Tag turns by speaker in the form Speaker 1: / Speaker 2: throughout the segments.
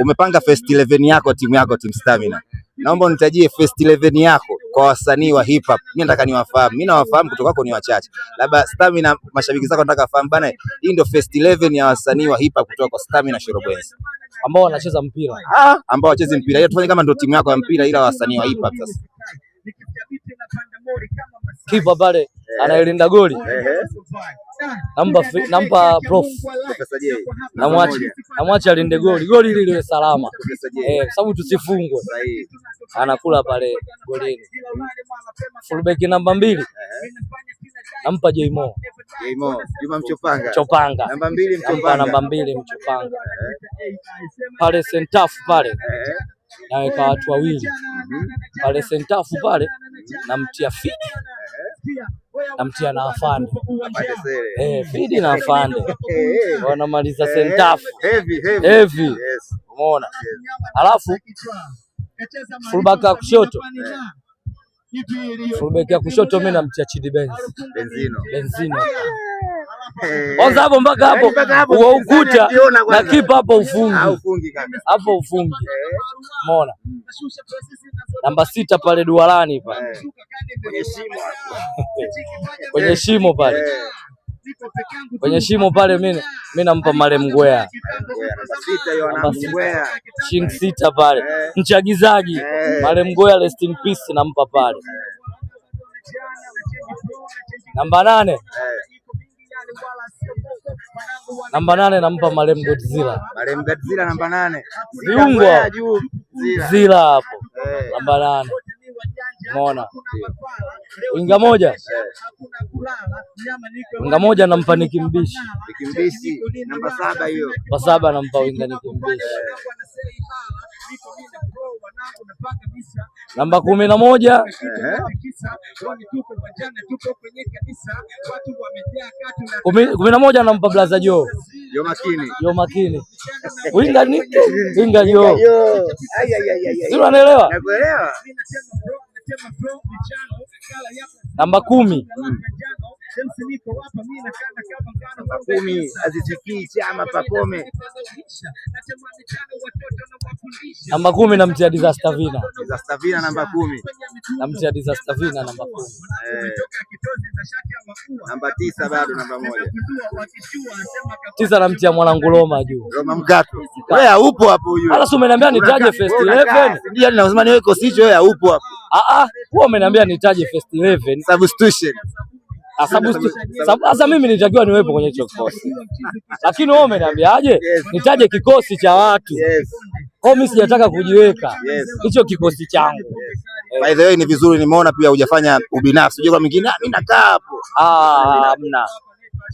Speaker 1: Umepanga first 11 yako, timu yako, Team Stamina. Naomba unitajie first 11 yako kwa wasanii wa hip hop. Mimi nataka niwafahamu. Mimi nawafahamu kutoka kwako ni wachache. Labda Stamina, mashabiki zako nataka wafahamu bana, hii ndio first 11 ya wasanii wa hip hop kutoka kwa Stamina Shorobwenzi.
Speaker 2: Ambao wanacheza mpira.
Speaker 1: Ah, ambao wacheze mpira. Ila tufanye kama ndio timu yako ya mpira ila wasanii wa hip hop sasa.
Speaker 2: Kipa pale anayelinda goli nampa Prof.
Speaker 1: Profesa J.
Speaker 2: Namwacha alinde goli, goli hili liwe salama.
Speaker 1: Profesa J.
Speaker 2: Eh, kwa sababu tusifungwe.
Speaker 1: Sahihi.
Speaker 2: Anakula pale golini. Fullback namba 2 nampa Jmo.
Speaker 1: Jmo, Juma Mchopanga.
Speaker 2: Mchopanga.
Speaker 1: Namba 2
Speaker 2: Nampa
Speaker 1: Mchopanga.
Speaker 2: namba 2 Mchopanga. Pale sentafu pale naweka watu wawili. Pale sentafu pale namtia Fidi, namtia na Afande. Eh, Fidi na Afande wanamaliza sentafu.
Speaker 1: Heavy, heavy.
Speaker 2: Heavy.
Speaker 1: Yes.
Speaker 2: Umeona? Alafu fullback ya kushoto, fullback ya kushoto mimi namtia Chidi Benz.
Speaker 1: Benzino.
Speaker 2: Benzino. Kwanza hapo mpaka hapo
Speaker 1: Yaani mpaka hapo
Speaker 2: huo
Speaker 1: mpinzani
Speaker 2: ukuta
Speaker 1: akiona
Speaker 2: na
Speaker 1: kwanza.
Speaker 2: kipa hapo ufungi.
Speaker 1: Au ufungi kaka.
Speaker 2: Hapo ufungi. Umeona? Namba 6 pale duarani pale.
Speaker 1: Kwenye shimo hapo.
Speaker 2: Kwenye shimo pale. Kwenye shimo pale mimi nampa Male Mgwea.
Speaker 1: Mgwea namba 6 hiyo
Speaker 2: Namba
Speaker 1: ana
Speaker 2: 6.
Speaker 1: Mgwea.
Speaker 2: Shing 6 pale. Mchagizaji. Male Mgwea, rest in peace, nampa pale. Namba 8. Namba 8 nampa Marem Godzilla.
Speaker 1: Marem Godzilla namba 8.
Speaker 2: Viungo.
Speaker 1: Mgwea juu. Zila.
Speaker 2: Zila hapo. Namba 8. Umeona? Winga moja. Winga moja nampa Niki Mbishi.
Speaker 1: Niki Mbishi namba 7 hiyo.
Speaker 2: Namba 7 nampa winga Niki Mbishi. Namba 11 11 nampa Blaza Joe.
Speaker 1: Joe Makini.
Speaker 2: Joe Makini. Winga Niki, winga Joe.
Speaker 1: Joe. Ai ai ai ai.
Speaker 2: Sio, unaelewa?
Speaker 1: Nakuelewa.
Speaker 2: Namba 10.
Speaker 1: Namba 10 Aziz Chama Pacome.
Speaker 2: Namba 10 namtia Disaster Vina.
Speaker 1: Disaster Vina namba 10.
Speaker 2: Namtia Disaster Vina namba 10.
Speaker 1: Namba 9 bado namba 1.
Speaker 2: 9 namtia mwanangu Roma juu.
Speaker 1: Roma Mkato. Wewe haupo hapo huyo.
Speaker 2: Hata si umeniambia nitaje first 11?
Speaker 1: Ndio, yani nasema niwe kikosi hicho, wewe haupo hapo.
Speaker 2: Ah ah, wewe umeniambia nitaje first 11.
Speaker 1: Substitution.
Speaker 2: Sasa mimi nitakiwa niwepo kwenye hicho kikosi. Lakini wewe umeniambiaje? Nitaje kikosi cha watu. Kwa mimi sijataka kujiweka hicho kikosi changu.
Speaker 1: By the way ni vizuri nimeona pia hujafanya ubinafsi. Unajua kwa mwingine, ah, mimi nakaa hapo.
Speaker 2: Ah, hamna.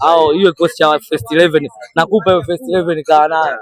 Speaker 2: Au hiyo kikosi cha first 11 nakupa hiyo first 11 kaa nayo.